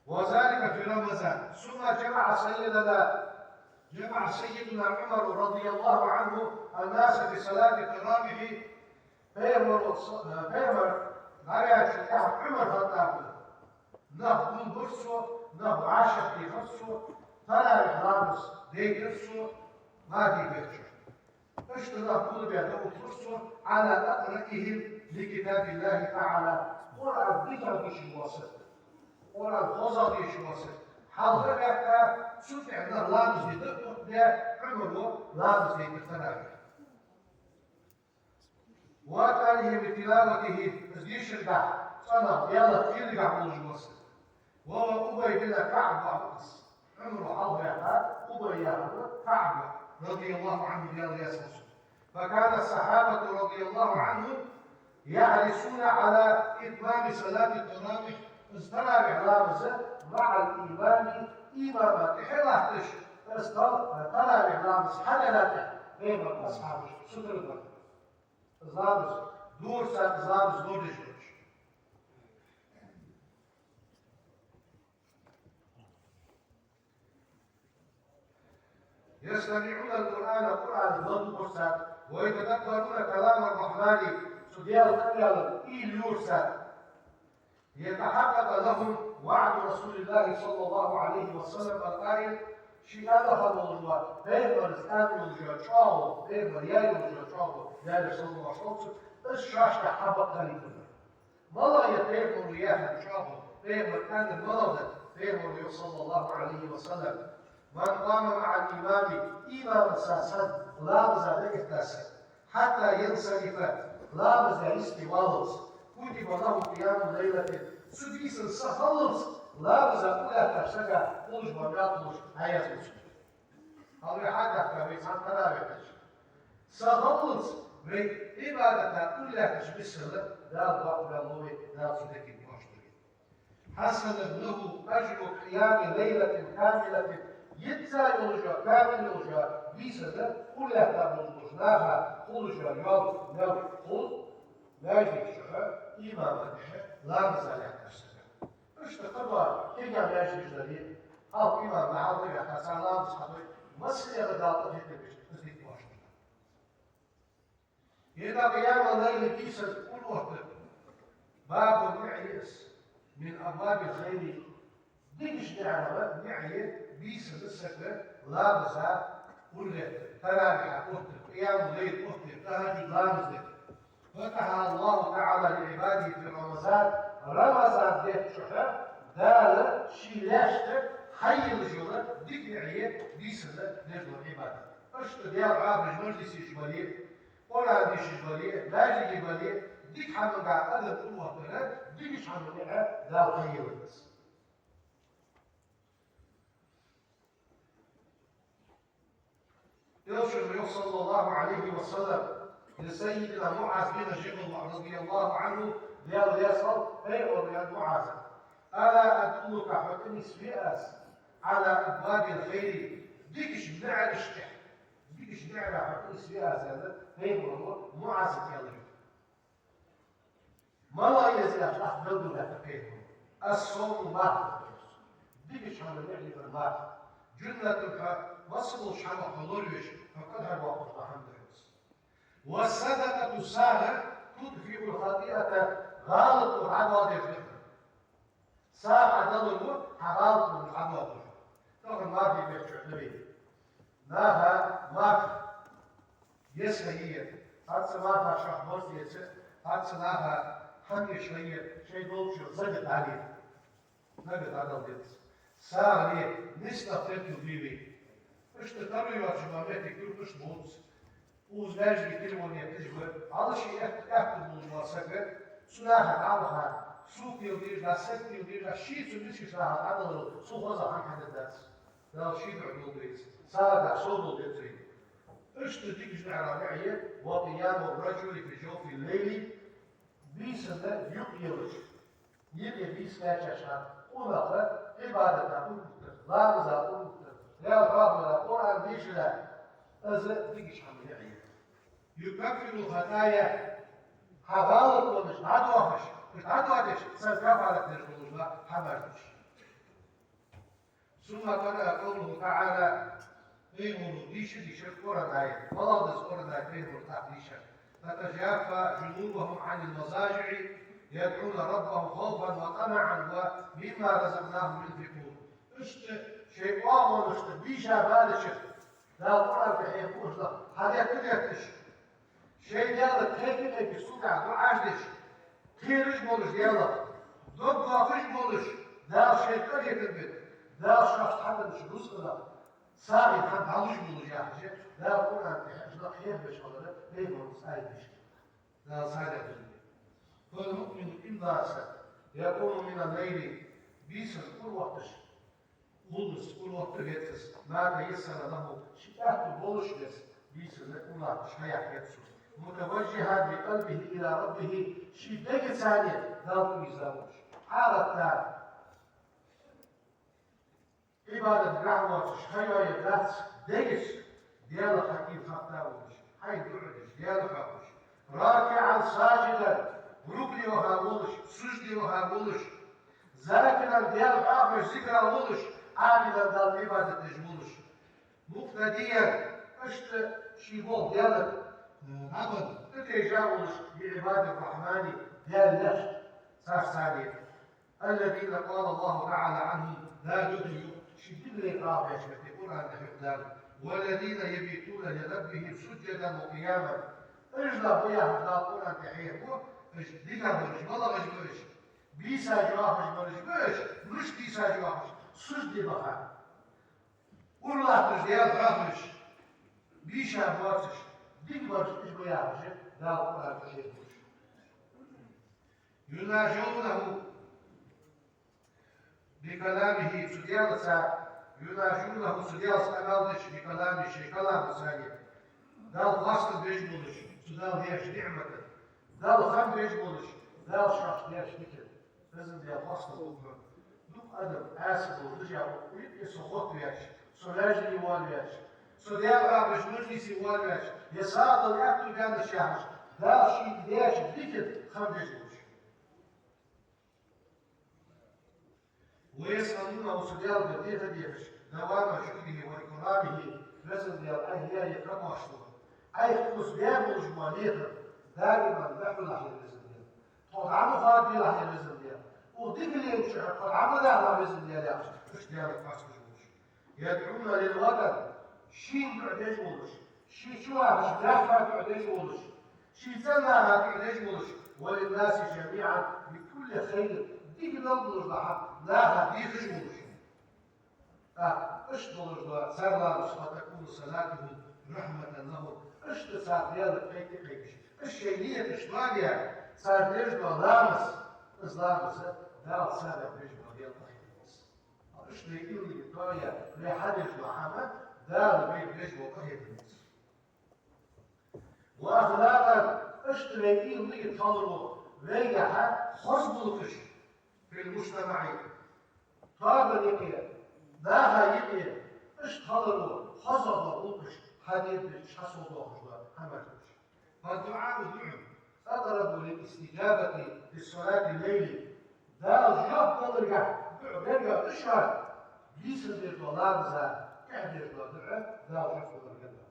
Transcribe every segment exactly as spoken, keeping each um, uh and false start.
وذلك في رمضان. ثم جمع سيدنا، جمع سيدنا عمر رضي الله عنه الناس في صلاة التراويح. Пайхамар, пайхамар дӀаваьчул тӀехьагӀа Ӏумар-ХаттӀаба нах гулбира цо, нах вӀашагӀтехар цо, таравихь ламаз дайтар цо, мархий бетта чу. Иштта нах гулбе дӀаухар цо, على أقرئهم لكتاب الله تعالى. Къуръан дика дешаш вола саг, Къуръан хозагӀа дешаш вола саг хьалха а ваьккха, цул тӀехьагӀа нах ламаз де дӀаоттабе, Ӏумара ламаз дайтар таравихь. وأتقنهم لتلاوته, из дешаргахьа цӀенагӀа, Даьлах кхераргахьа волаш вола саг. وهو أبي بن كعب الأنصاري. Ӏумара хьалха ваьккха Убай яхар ва, КаӀб, رضي الله عنه, Даьла раьза хилва цунна. فكان الصحابة رضي الله عنهم يحرصون على إتمام صلاة التراويح. Из таравихь ламаз مع الإمام, имама тӀехьа латташ, из тар-, таравихь ламаз хьадаьнна тӀехьа, пайхамара асхьабаш сутара дар. Из ламаз дора цар, из ламаз лорадеш хилча. يستمعون القرآن, Къуръан ладувгӀар цар, ويتدبرون كلام الرحمن, цу Даьла къамаьла уйла йора цар. ليتحقق لهم وعد رسول الله صلى الله عليه وسلم القائل, ший аьнна хинна волаш вола, пайхамара аьнна йолаш йола чӀоагӀо, пайхамара яь йолаш йола чӀоагӀо, Даьла салам-моаршал хилда цунна, из шоашта хьабакъ хилийта. МалагӀа я пайхамара яь хинна чӀоагӀо, пайхамара аьннар малагӀа да, пайхамара йоах, صلى الله عليه وسلم: من قام مع الإمام, имамаца цхьана ламаза дӀаэтта саг, حتى ينصرف, ламаз даь йисте валлалца, كتب له قيام ليلة, цу бийсан саг хиллалца ламаза ураьттача сага хулаш бола маьл хулаш дӀаязду цунна. Хьал вай хьадаьхка вай цхьан таравихьа деш, саг хиллалца вай Ӏибадата ураьттача бийсанна Дала боккха маьл лу вай, Дала цу декан кхоачаш ду вай. حصل له أجر قيام ليلة كاملة, йизза йолаш йола, камил йолаш йола бийсанна ураьттача болаш болча наха хулаш йола маьл хул маьждига чухь имама тӀехьа ламаза латтача сага. Иштта кхы дола кегий маьждигаш дале, хьалха имам дӀахьалдаваьккха, цар ламаз хьадой, массанена Дала къахетам беш, из дика кхоачаш да. Иштта къиямул-лайли, бийсан ураоттар, باب, ниӀ я из, من أبواب الخير, дикача ниӀарах ниӀ я бийсан саг ламаза ураоттар, таравихь оттар, къиямул-лайл оттар, тахӀаджуд ламаз дар. فتحها الله تعالى لعباده في رمضان, рамазан бетта чухь Дала ший лаьшта хьайийллаш йола дика ниӀ я бийсан деш дола Ӏибадат. Иштта Даьла Ӏабадаш, мажлисаш бале, Къуръан дешаш бале, маьждиге бале, дика хӀаманга адам ураоттар, дикача хӀаман ниӀ Дала хьайийллад. Элчано йоах, صلى الله عليه وسلم, لسيدنا معاذ بن جبل رضي الله عنه, Даьла раьза хилва, пайхамара аьннад МуӀаза: ألا أدلك, хьо тӀанийсве аз, على أبواب الخير, дикача ниӀарашта тӀа, дикача ниӀарашта хьо тӀанийсве аз, аьнна, пайхамара МуӀазага аьннад. МалагӀа я из аьлча, тӀаккха белгалдаьккхад пайхамара: الصوم, марха да. Дикача хӀаман ниӀ я марха. جنة, хьо массаболча хӀамах хьо лоравеш, хьо кӀалхарвоаккхаш дола хӀама да из. والصدقة, сагӀа, تطفئ الخطيئة, гӀалат дӀадоадеш да хьона. СагӀа хьадалар ва хьа гӀалат дӀадоадеш. Тахан мархий бетта чухь да вай. Наха марха еза ха йий, цхьацца наха шоашта барзкъа эца, цхьацца наха хӀама еш ха йий, шоай долчох закат дӀале. Нагахь дӀадала деза. СагӀа ле, нийсса тӀа тергал де вай. Иштта таро йоацаш ма метте куьркаш болц. Укхаза маьждиге телефон етташ ва, хьалха ший аьтта, аьтта болаш вола саг, цу наха дӀаваха, сога телдеш да, сага телдеш да, ший цу мискача наха дӀадаларал цунна хоза хӀама хьадаьдац. Дала ший дуӀа долда вайца, царгахь сов долда вай. Иштта дикача ниӀарах ниӀ я: وقيام الرجل في جوف الليل, бийсанна юкъ елаш. Юкъе бийса кхаьчача хана къонах Ӏибадата ураоттар, ламаза ураоттар, Даьла хьоахавара, Къуръан дешара, из дикача хӀаман ниӀ я. يكفر الخطايا, хьа гӀалатонаш дӀадоахаш, уж дӀадоадеш, цар кафарат деш долаш дола хӀамаш да уж. ثم قرأ قوله تعالى، Пайхамара дийша-дийша Къуръан аят. МалагӀа да из Къуръан аят Пайхамара тӀаккха дийшар? تتجافى جنوبهم عن المضاجع يدعون ربهم خوفا وطمعا ومما رزقناهم ينفقون. Иштта шоай оагӀонашта бийша балашехь, Дала Къуръан тӀа хьехабу уж нах, хьадетта-детташ, шоай Даьлага кхайка-кхайкаш, цул тӀехьагӀа дуӀаш деш, кхераш болаш Даьлах, дог доахаш болаш, Дала шоайх къахетам бе, Дала шоашта хьаденнача рузкъах сагӀийна хӀама дӀалуш болаш яхаш, Дала Къуръан тӀа уж нах хьехабеш хилар Пайхамара аят дийшар. Дала сагӀа дойла. فالمؤمن إن بات يقوم من الليل, бийсанна урагӀотташ, гӀулакхаш урагӀотта веза из, ما تيسر له, шийна аьттув болаш веза, бийсанна урагӀотташ хьаяхь веза цо. متوجها بقلبه إلى ربه, ший дегаца Далла тӀавийрза волаш. Хьалатта Ӏибадатагахьа воацаш, ха йоаеш дац, дегаца Даьла хьакъехьа хатта волаш, хьай дуӀа деш, Даьла хьоахавеш. راكعا ساجدا, рукуӀе ваха волаш, сужуде ваха волаш. ذاكرا, Даьла хьоахавеш, зикара волаш, عابدا, Далла Ӏибадат деш волаш. مقتديا, иштта ший болх Даьлага, э, Ӏабад, тӀатайжа волаш, بعباد الرحمن, Даьла лаьш, царца а. الذين قال الله تعالى عنهم, Дала юха-юха ший дикарех хьоахабаьча метте Къуръан тӀа хьоахаду Дала: والذين يبيتون لربهم سجدا وقياما. Уж нах ба яхаш Дала Къуръан тӀа хьехабу, уж дика бараш, малагӀаш ба уж? Бийса йоахаш бараш ба уж, мишта бийса йоахаш? Сужуде баха. Ура латташ Даьла хьоахавеш, бийша боацаш, дика бараш уж ба яхаш Дала Къуръан тӀа хьехабу уж. يناجونه بكلامه, цу Даьлаца, يناجونه, цу Даьлаца къамаьл деш, بكلامه, шоай каламаца. Далла хоастам беш болаш, цу Дала деча ниӀматах, Далла хам беш болаш, Дала шоашта деча диках. Везан Даьла, хоастам ба хьона. Дукха адам Ӏаьса долаш, дажа укх юкъе со хоттавеш, со маьждиге воалавеш, со Даьла гӀалаташ мажлисе воалавеш, е сагӀа дала аьттув баьннаб яхаш, Дала шийга деча диках хам беш болаш. ويسألونه, цу Даьлагара леха дехаш, دوام شكره وإكرامه, Везан Даьла, Ӏайха яь е къамаьлаш, Ӏайха тхоца баь болаш бола лехар даим баь хилалахь, Везан Даьла. Тхо дӀа ма хоадабелахь, Везан Даьла. Укх дикаленчухьа тхо дӀа ма дахалахь, Везан Даьла, яхаш, уж Даьлага хоастам беш болаш. يدعون للوطن, шийна дуӀа деш болаш, ший чувахача наьха дуӀа деш болаш, ший цӀен наха дуӀа деш болаш, وللناس جميعا بكل خير, дика мел долаш дола хӀама наха дехаш волаш. ТӀаккха иштта долаш дола цар ламаз, فتكون صلاته رحمة لهم, иштта цар Даьлага кхайка-кхайкаш, иштта шоай нийяташ доадаь, цар деш дола ламаз, из ламаз Дала царех беш бола Даьла къахетам ба. Иштта вай уйла йита йоах, вай хьадеш дола хӀама Дала вайх беш бола къахетам ба. وأخلاقا, иштта вай уйла йита хилар вайгахьа хоза гӀулакхаш, في المجتمع, тоабан юкъе, наха юкъе, иштта хилар хоза гӀулакхаш, хьадийрдича хьасовдоахаш дола хӀамаш. فالدعاء, дуӀа, أقرب للاستجابة في صلاة الليل. Дала жоп даларгахьа дуӀа гаргара да шоана, бийсан деш дола ламаза тӀехьа деш дола дуӀа Дала жоп даларгахьа.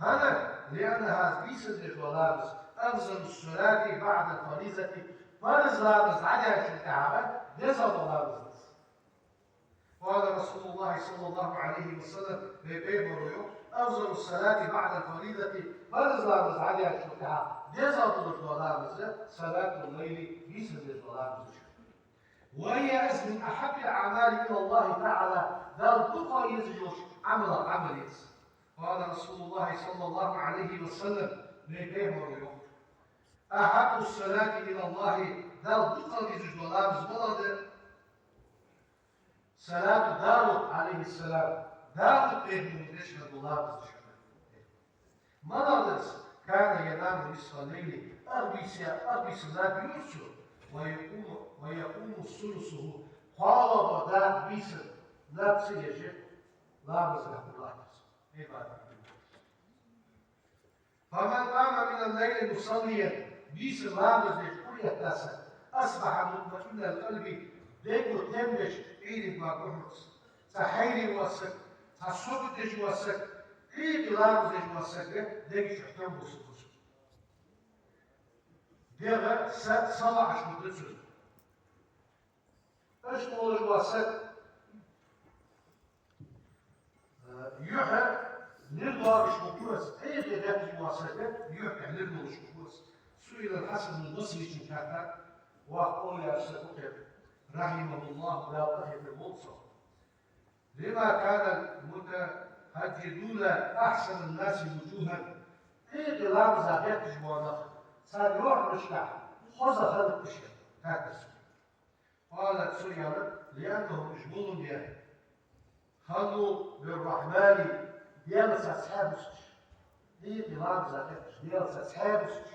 ХӀана? لأنها, бийсан деш дола ламаз, أفضل الصلاة بعد الفريضة, парз ламаз дӀадаьчул тӀехьагӀа дезагӀа дола ламаз да из. قال رسول الله صلى الله عليه وسلم, вай Пайхамара йоах: أفضل الصلاة بعد الفريضة, парз ламаз дӀадаьчул тӀехьагӀа дезагӀа долаш дола ламаз صلاة الليل, бийсан деш дола ламаз да. وهي من أحب الأعمال إلى الله تعالى, Далла дукха езаш йолча Ӏамалех Ӏамал я из. قال رسول الله صلى الله عليه وسلم, вай Пайхамара йоах: أحب الصلاة إلى الله, Далла дукха езаш дола ламаз малагӀа да? صلاة داود عليه السلام, Дауд пайхамара деш хинна дола ламаз да шоана. МалагӀа да из? كان ينام نصف الليل, ах бийса, ах бийсан наб юар цо, ويقوم, ويقوم ثلثه, кхоалагӀдола дакъа бийсан наб ца еш, ламаза тӀа латтар цо, Ӏибадат деш. فمن قام من الليل مصليا, бийсан ламаз деш къуръяттаса, أصبح مطمئن القلب, Дега тем беш Ӏуйре ма бу хьона. Цхьа хьайре вола саг, цхьа сагӀа деш вола саг, хьийкъе ламаз деш вола саг дега чу тем бу хьона. ДегӀа са, са лоӀаш хургда цунна. Иштта волаш вола саг, э, юхь лир доагӀаш хургва из, хьийкъе бетташ вола саг юхь лир долаш хургва из. سئل الحسن البصري, цунга хаьттар, воккха овлияъ саг ва-кх ер, رحمه الله, Дала къахетам болба цох. لما كان المتهجدون أحسن الناس وجوها. Хьийкъе ламаза бетташ бола нах, цар йоӀанашка хоза хилар мишта я, хаьттар цо. قال, цо аьлар: لأنهم, уж мулун я, خلوا بالرحمن, Даьлаца цхьаь бусаш. Хьийкъе ламаза бетташ, Даьлаца цхьаь бусаш.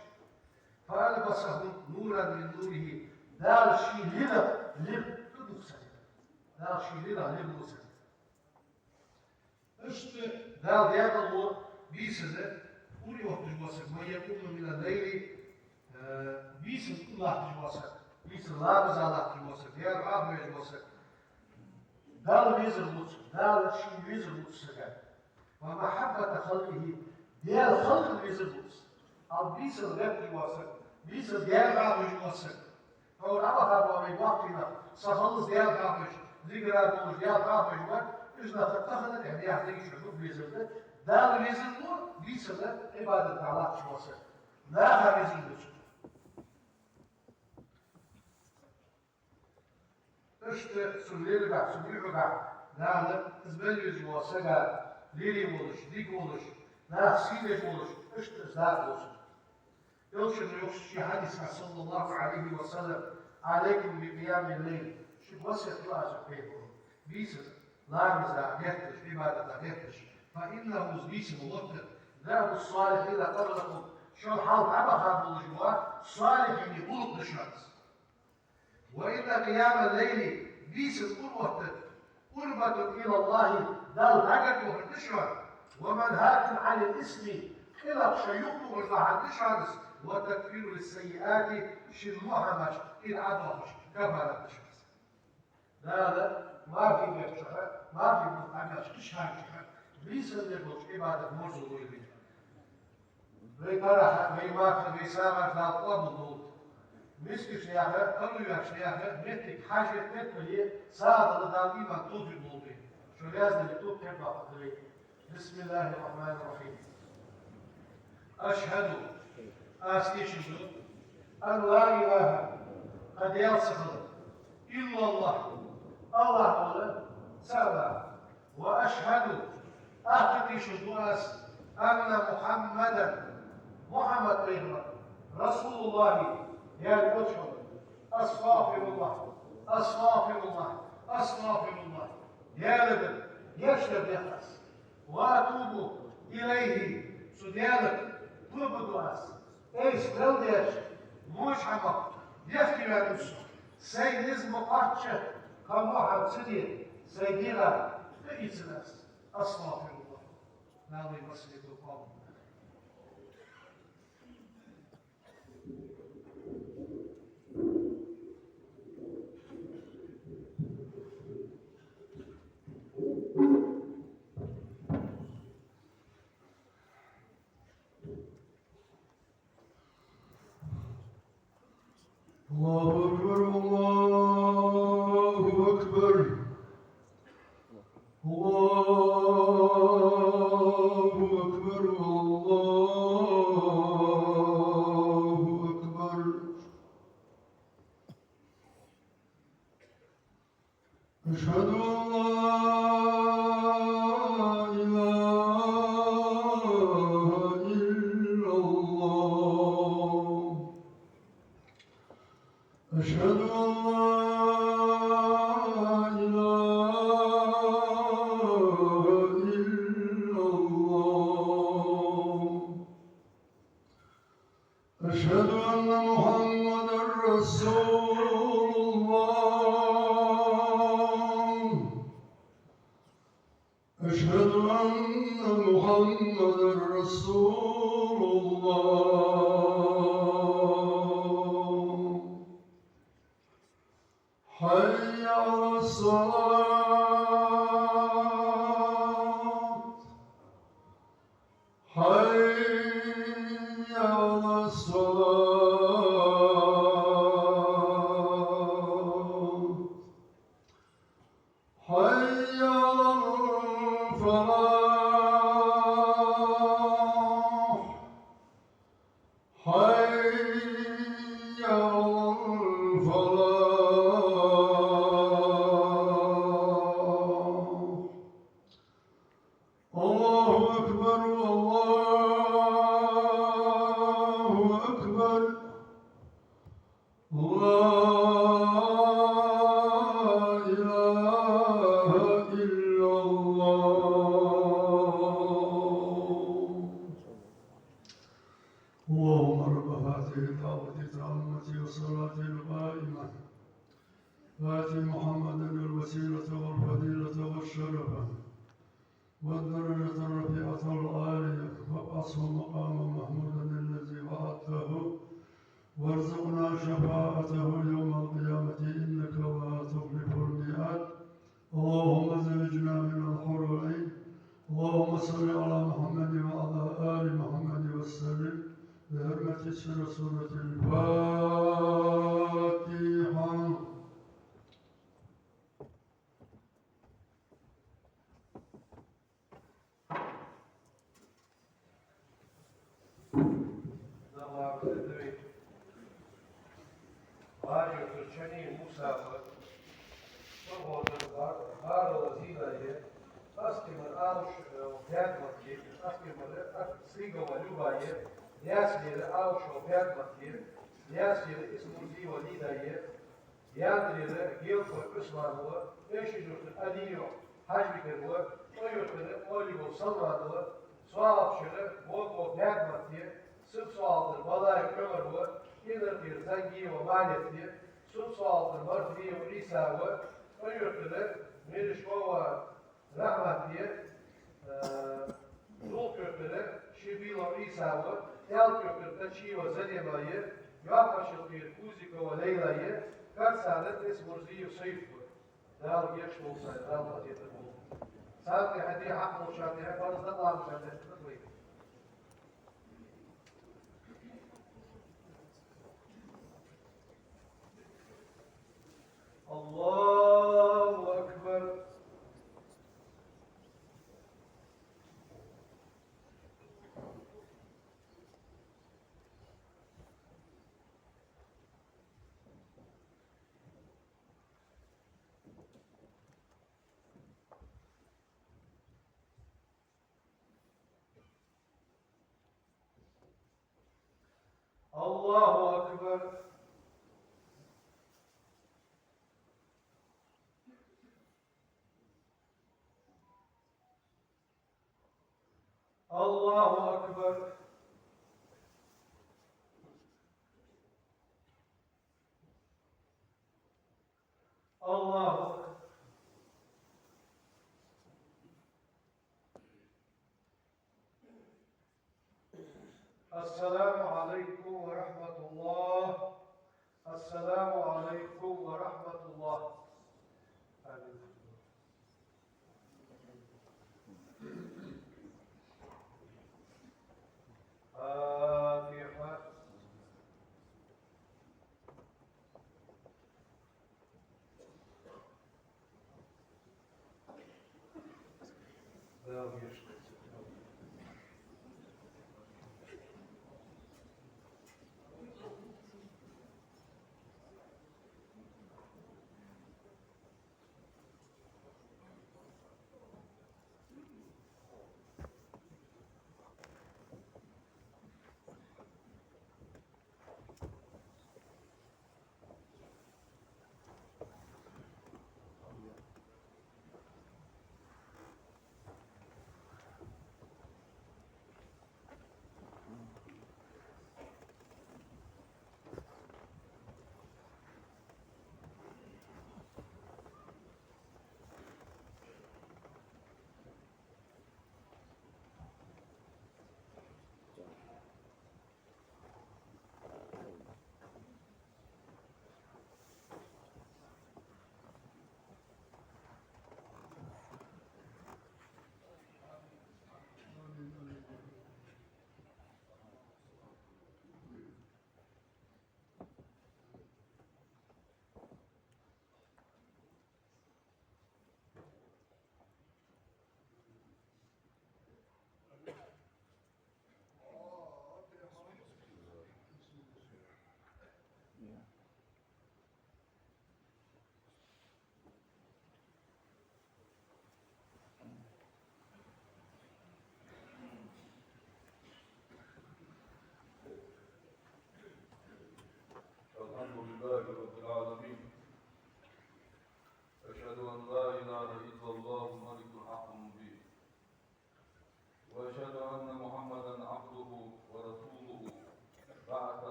فألبسهم نورا من نوره, Дала ший лирах лир тӀадувхар царна. Дала ший лирах лир лу царна. Иштта Дала даькъала ву бийсанна ура отташ вола саг, من يقوم من الليل, э, бийсанна ура латташ вола саг, бийсанна ламаза латташ вола саг, Даьла гӀо хьоахавеш вола саг. Далла везар лу цо, Дала шийна везар лу цу сага. ومحبة خلقه, Даьла халкъ везар лу цо. Амма бийсанна гӀерташ вола саг, бийсанна Даьла гӀо хьоахавеш вола саг. Хьо дӀабаха бола вай боккхий нах, са халкъаца Даьла гӀо хьоахавеш, зикар долаш Даьла гӀо хьоахавеш вар, уж нах таханарча дийнахьа дегаш хургба везар. Дала везар лу бийсанна Ӏибадат дӀалатташ вола саг. Наха везар лу цо. Иштта цун лергахь, цун юхьагахь Дала из мел везаш вола сага лийрхӀа волаш, дика волаш, наха сий деш волаш, иштта из дакъа лу цунна. Элчано йоах ший хьадисагахь, صلى الله عليه وسلم: عليكم بقيام الليل. Шуга васкет ду аз, йоах пайхамаро, бийсанна ламаза гӀерташ, Ӏибадата гӀерташ. فإنه, из бийсанна оттар, دأب الصالحين قبلكم, шул хьалха дӀабаха болаш бола салихӀий гӀулакх да шоана из. وإن قيام الليل, бийсанна ура оттар, قربة إلى الله, Далла хьагаргвахар да шоана, ومنهاة عن الإثم, къинах шо юхабувхаш дола хӀама да шоана из, وتكفير للسيئات, шун во хӀамаш къинах Ӏодоахаш, кафарат да шоана из. Дала маьрша бетта чухь, маьрша бутт Ӏомаьча кхыча хана чухь, бийсанна деш долча Ӏибадата марзо лойла вайна. Вай паргӀата, вай марха, вай сагӀаш Дала къоабал долда. Мискача наьха, къаркъа ваьча наьха моттиг хьажа, моттиге сагӀа дала Дала иман, товфикъ лолда вайна. Шо раьза дале, тӀом кхербаккха вай. بسم الله الرحمن الرحيم. أشهد, аз тешал ду, أن لا إله, кхы Даьла ца хилар, إلا الله, АллахӀ вола цаӀ ва. وأشهد, тӀаккха тешал ду аз, أن محمدا, Мухьаммад пайхамар, رسول الله, Даьла элча ва. أستغفر الله، أستغفر الله، أستغفر الله. Даьлагара гешт дергда аз. وأتوب إليه, цу Даьлага тоба ду аз. Айса мел даьча воча хӀамах бехке ваьннав со. Сай низ ма кхоачча, кхы во хӀама ца де, сай дегӀа тӀаийцар аз. أستغفر الله. Дала вай массане товфикъ лолда. الله أكبر، الله أكبر. الله أكبر، الله أكبر. أشهد أن لا إله إلا الله. أشهد أن لا إله إلا الله. أشهد أن محمدا رسول الله. أشهد أن محمدا رسول الله. حي حي على الصلاة. حي على الصلاة. حي على الفلاح. حي على الفلاح. الله أكبر، الله أكبر. لا إله إلا الله. اللهم رب هذه الدعوة التامة والصلاة القائمة، آت محمدا الوسيلة والفضيلة والشرف والدرجة الرفيعة العالية، وابعثه مقاما محمودا الذي وعدته، وارزقنا شفاعته يوم القيامة إنك لا تخلف الميعاد. اللهم زوجنا من الحور العين. اللهم صل على محمد وعلى آل محمد وسلم بحرمة سر سورة الفاتحة. Бари юртара чани Муса ва, паргӀата бар-, барала зинаи, Астемара Алуш, э, Бядматти, Астемара Ак-, Слигова Любаи, Ясмира Алушева Бядматти, Ясмира Исмурзиева Лидаи, Яндрера Гелкой Ӏусман ва, Эши-Юртара Алиев Хьажбикар ва, ТӀой-Юртара Оливов Салман ва, СоагӀапчагӀара Боков Бядматти, СаьлкъоагӀара Балаев Ӏумар ва, Инаркъера Зангиева Малетти, СаьлкъоагӀара Мартвиев Ӏийса ва, ТӀой-Юртара Мерешкова Рахьматти, э, Зулхъ-Юртара Шибилов Ӏийса ва, Ялх-Юртара Тачиева Залема я, Йоккхача-Юртара Кузикова Лейла я, Карцанара Исмурзиев Сайф ва. Дала гешт долда царна, Дала къахетам болба. Царна тӀехьа де хьакъ болчарна тӀехьа, парз дакъа ламаз чарна тӀехьа ма дий. الله أكبر. الله أكبر. الله أكبر. الله أكبر. السلام عليكم ورحمة الله. السلام عليكم ورحمة الله. آمين. فاتحة.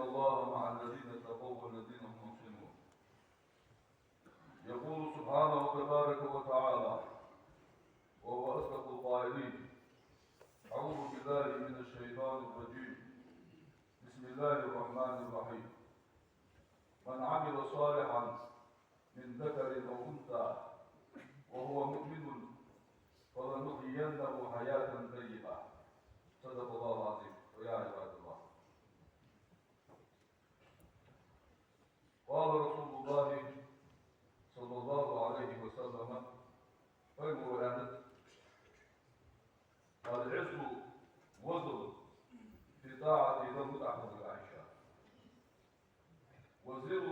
الله مع الذين اتقوا والذين هم محسنون. يقول سبحانه تبارك وتعالى، وهو أصدق القائلين: أعوذ بالله من الشيطان الرجيم. بسم الله الرحمن الرحيم. من عمل صالحا من ذكر أو أنثى وهو مؤمن فلنحيينه حياة طيبة. صدق الله العظيم. ويا عباد الله. قال رسول الله صلى الله عليه وسلم: Пайхамара аьннад: العز والذل في طاعة، Далла мутӀахьа хилар, Ӏайша. والذل,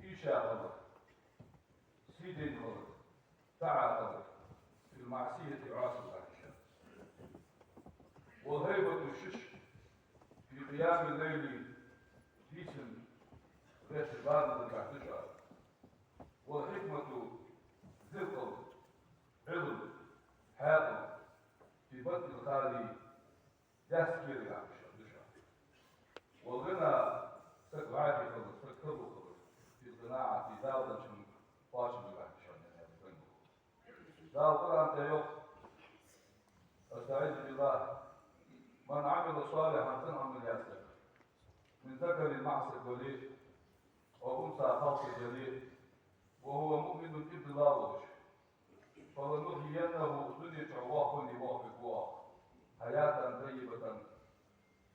ийша хилар, сийдайна хилар, таӀа хилар, في المعصية, Ӏаьсал, Ӏайша. والهيبة, шиш, في قيام الليل, дийсан гӀерташ барамбаргахь дешар. والحكمة, зеркъал, Ӏилма, хьаькъал, في بطن الخالي, даьсса кера гӀерташ дешар. والغنى, саг вӀаьхий хилар, саг таро хилар, في القناعة, Дала деннача хӀаман кхоачам бергахь дешар, аьннад Пайхамара. Дала Къуръан тӀа йоах: أستعيذ بالله. من عمل صالحا, цӀена Ӏамал яь саг, من ذكر, маӀа саг вале, أو أنثى, кхалсаг вале, وهو مؤمن, иман долаш волаш, فلنحيينه, дунен чу вахаве, вахавергва оаха, حياة طيبة,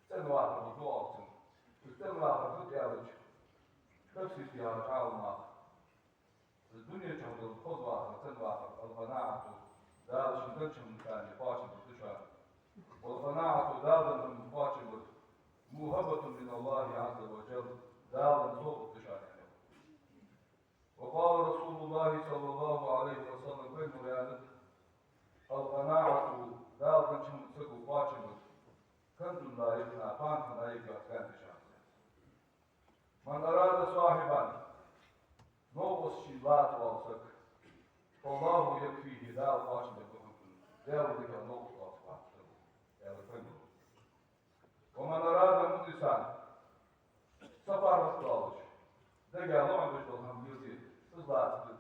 цӀена вахар дергда оаха цунна. Из цӀена вахар фуд аьлча, тафсир даьча Ӏаламнаха, из дунен чу дола хоза вахар, цӀена вахар, القناعة, Дала шийна деннача хӀаман кхоачам бар дешар. والقناعة, Дала денна хӀаман кхоачам бар, موهبة من الله عز وجل, Дала денна совгӀат дешар, аьннад. وقال رسول الله صلى الله عليه وسلم, Пайхамара аьннад: القناعة, Дала деннача хӀаман саго кхоачам бар, كنز لا يفنى, кхоана хӀама йоацаш гаьна дешар. من أراد صاحبا, новкъост шийна лаца вола саг, فالله يكفيه, Дала кхоачам бергба хьона цунна. Даьла дикагӀа новкъост лоацаш вац саг, аьннад Пайхамара. ومن أراد مؤنسا, сапаргӀата долаш, дега лоӀам беш дола хӀама леладе, из лаца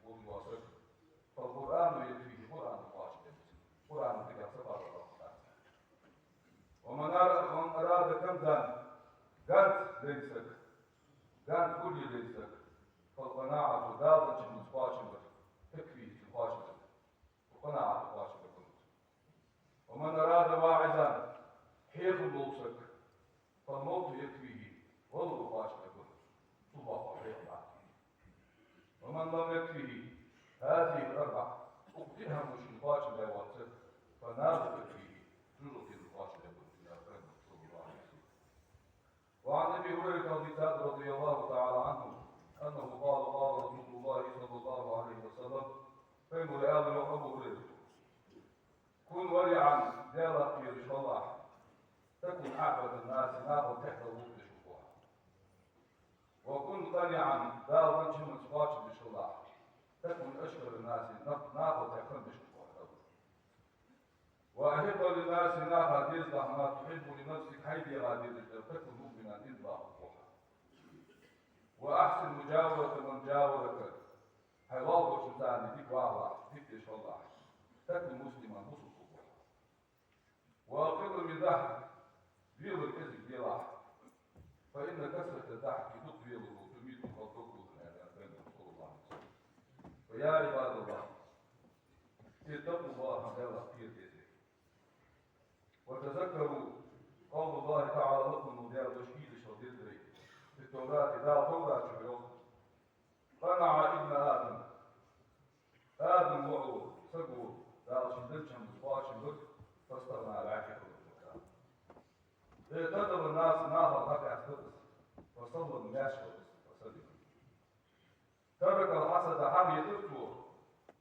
волаш вола саг, فالقرآن يكفيه, Къуръано кхоачам бергба цунна. Къуръано дикагӀа сапаргӀата долаш вац. ومن أر-, ومن أراد كنزا, ганз лайна саг, ганз хуле лайна саг, فالقناعة, Дала деннача хӀаман кхоачам бар, تكفيه, цунна кхоачам бергба. КъанаӀат кхоачам бергба цунна. ومن أراد واعظا, хьехам лолча сага, فالموت يكفيه, валар кхоачам бергба цунна, цул воккха хьехам бац. ومن لم يكفه هذه الأربع, укх диъ хӀама шийна кхоачам баь воаца сага, فالنار تكفيه, жожагӀатена кхоачам бергба цунна, аьннад Пайхамара, صلى الله عليه وسلم. وعن أبي هريرة رضي الله تعالى عنه أنه قال: قال رسول الله صلى الله عليه وسلم, Пайхамара аьлар, йоах Абу Хурайрата: كن ورعا, Даьлах кхераш хилалахь, تكن أعبد الناس, нахал тӀехьа хургдеш хилалахь. وكن قنعا, Дала деннача хӀаманца кхоачам беш хилалахь, تكن أشكر الناس, нах-, нахал тӀехьа хам беш хилалахь. وأحب للناس, наха дезалахь ما تحب لنفسك, хьай дегӀа дезаш дар, تكن مؤمنا, иман долаш хилалахь. وأحسن مجاورة من جاورك, хьай лоалахошца царна дика вахалахь, дика деш хилалахь, تكن مسلما, бусалба хилалахь. وأقل من الضحك, велар кӀезига делахь, فإن كثرة الضحك, дукха велар, تميت القلب, къоабалдергда, аьннад Пайхамара, صلى الله عليه وسلم. فيا عباد الله, اتقوا الله, Даьлах кхера деза. وتذكروا قول الله تعالى, лакха волча Даьла дош ийдеш хила деза вай. في التوراة, Дала Товрата чу йоах: قنع ابن آدم, Адама воӀо, саго, Дала шийна деннача хӀаманца кхоачам бир, فاستغنى, вӀаьхий хилар цо. اعتدل الناس, нахал дӀакъаьстар из, فسلم, маьрша хилар из, فسلم. ترك الحسد, хьагӀ йитар цо,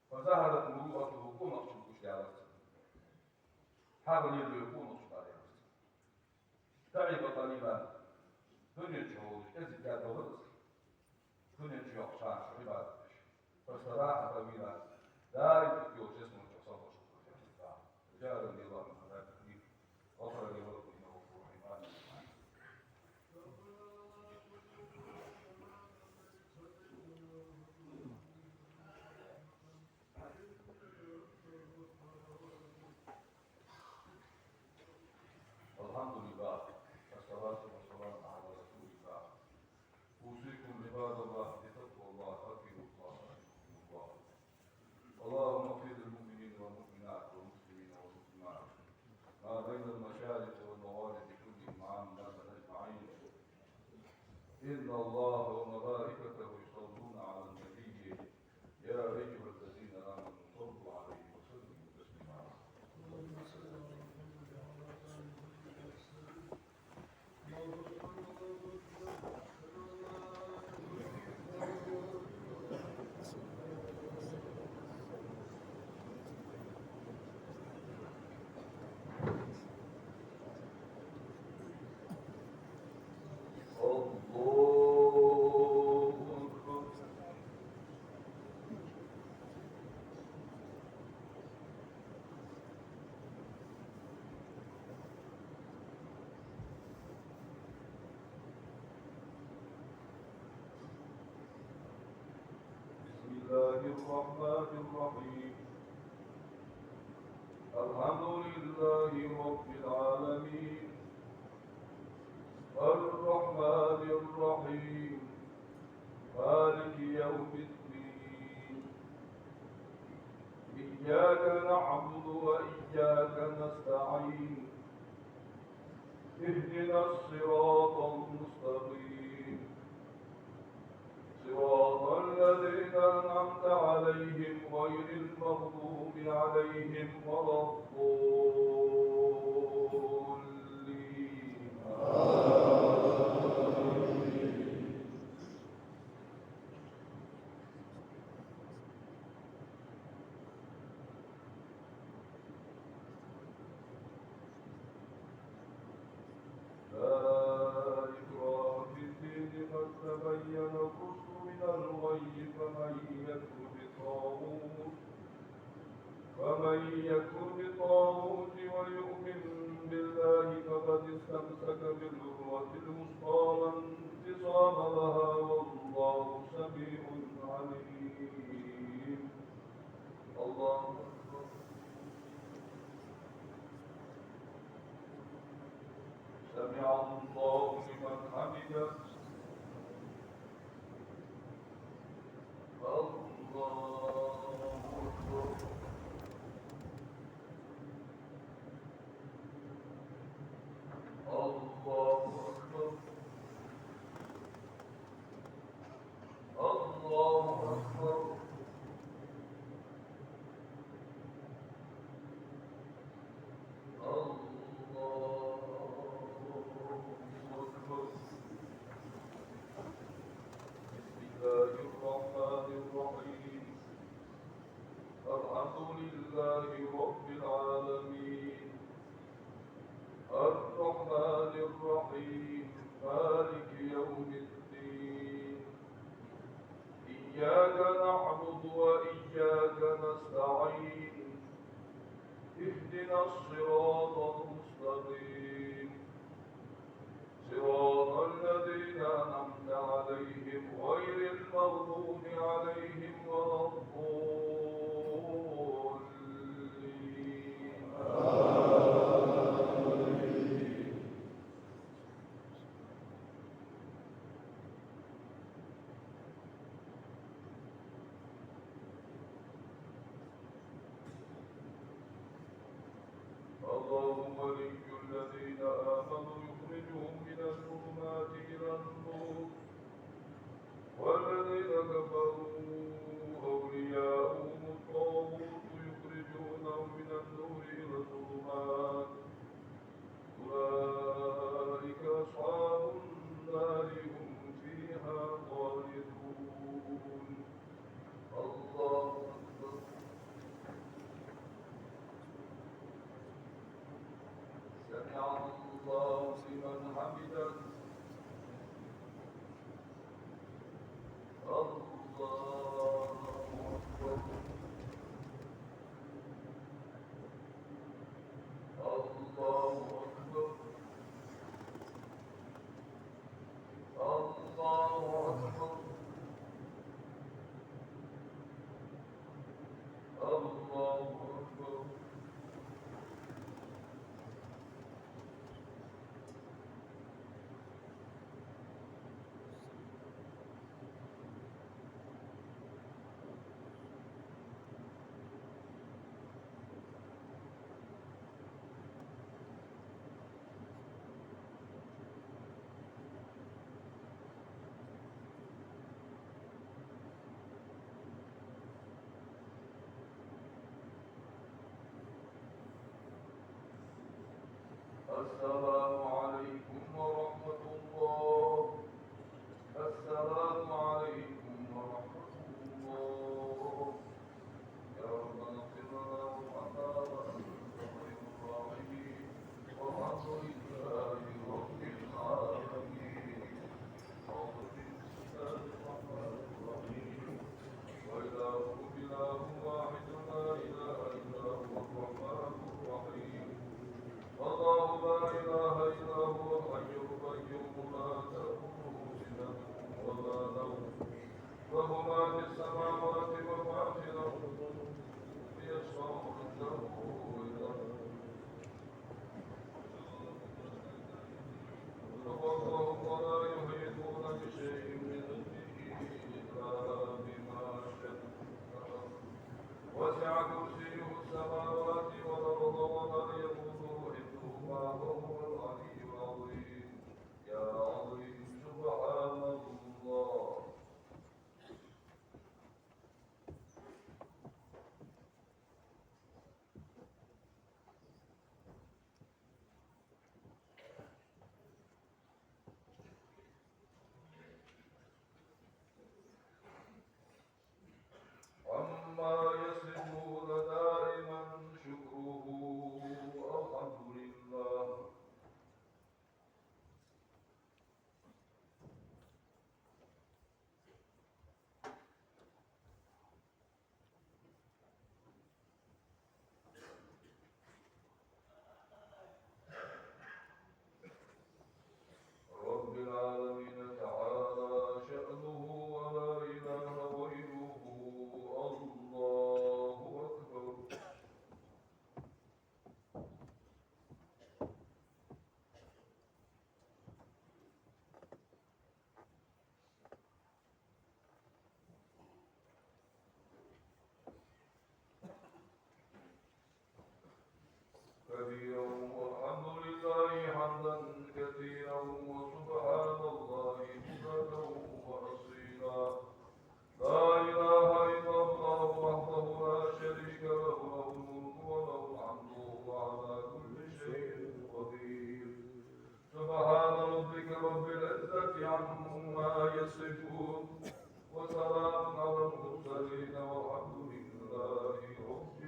فظهرت مروءته, къонахчун гучадаьлар цун. ХьагӀ лелае, къонахчун дӀадаьлар цун. تعب قليلا, дунен чу хулаш кӀезига даь далар из, дунен чу йоккхача хана шо Ӏибадат деш. فاستراح طويلا, даим йолча ялсмала чу сагӀа хургда. أجارني الله من عذاب الأليم. غفر لي ولكم إنه غفور رحيم. آمين. إن الله وملائكته يصلون على النبي، يا أيها الذين آمنوا صلوا عليه وسلموا تسليما. الله أكبر. بسم الله الرحمن الرحيم. الحمد لله رب العالمين. الرحمن الرحيم. مالك يوم الدين. إياك نعبد وإياك نستعين. اهدنا الصراط المستقيم. صراط الذين أنعمت عليهم غير المغضوب عليهم ولا الضالين. آمين. لا إكراه في الدين، قد تبين الرشد من الغي، فمن يكفر بالطاغوت، فمن يكفر بالطاغوت ويؤمن بالله فقد استمسك بالعروة الوثقى لا انفصام لها، والله سميع عليم. الله أكبر. سمع الله لمن حمده. الله أكبر. الله أكبر. الله أكبر. الله أكبر. بسم الله الرحمن الرحيم. الحمد لله رب العالمين. الرحمن الرحيم. مالك يوم الدين. إياك نعبد وإياك نستعين. اهدنا الصراط المستقيم. صراط الذين أنعمت عليهم غير المغضوب عليهم ولا الضالين. آمين. الله ولي الذين آمنوا يخرجهم من الظلمات إلى النور، والذين كفروا السلام عليكم ورحمة الله. السلام عليكم ورحمة الله. يا ربنا اغفر لنا وارحمنا وأنت خير الراحمين. والحمد لله رب العالمين. وإلهكم إله واحد لا إله إلا هو الرحمن الرحيم. الله لا إله إلا هو الحي القيوم لا تأخذه سنة ولا نوم له ما في السماوات وما في الأرض يشفع عنده إلا ولا يحيطون بشيء من علمه إلا بما شاء. وسع كرسيه السماوات والأرض ولا يئوده حفظهما وهو العلي العظيم. يا عظيم سبحان الله. عما يصفون دائما شكره. الحمد لله. رب العالمين تعالى شأنه ولا إله غيره. الله أكبر. كثيرا والحمد لله حمدا كثيرا وسبحان الله بكرة وأصيلا. لا إله إلا الله وحده لا شريك له، له الملك وله الحمد وهو على كل شيء قدير. سبحان ربك رب العزة عما يصفون وسلام على المرسلين والحمد لله رب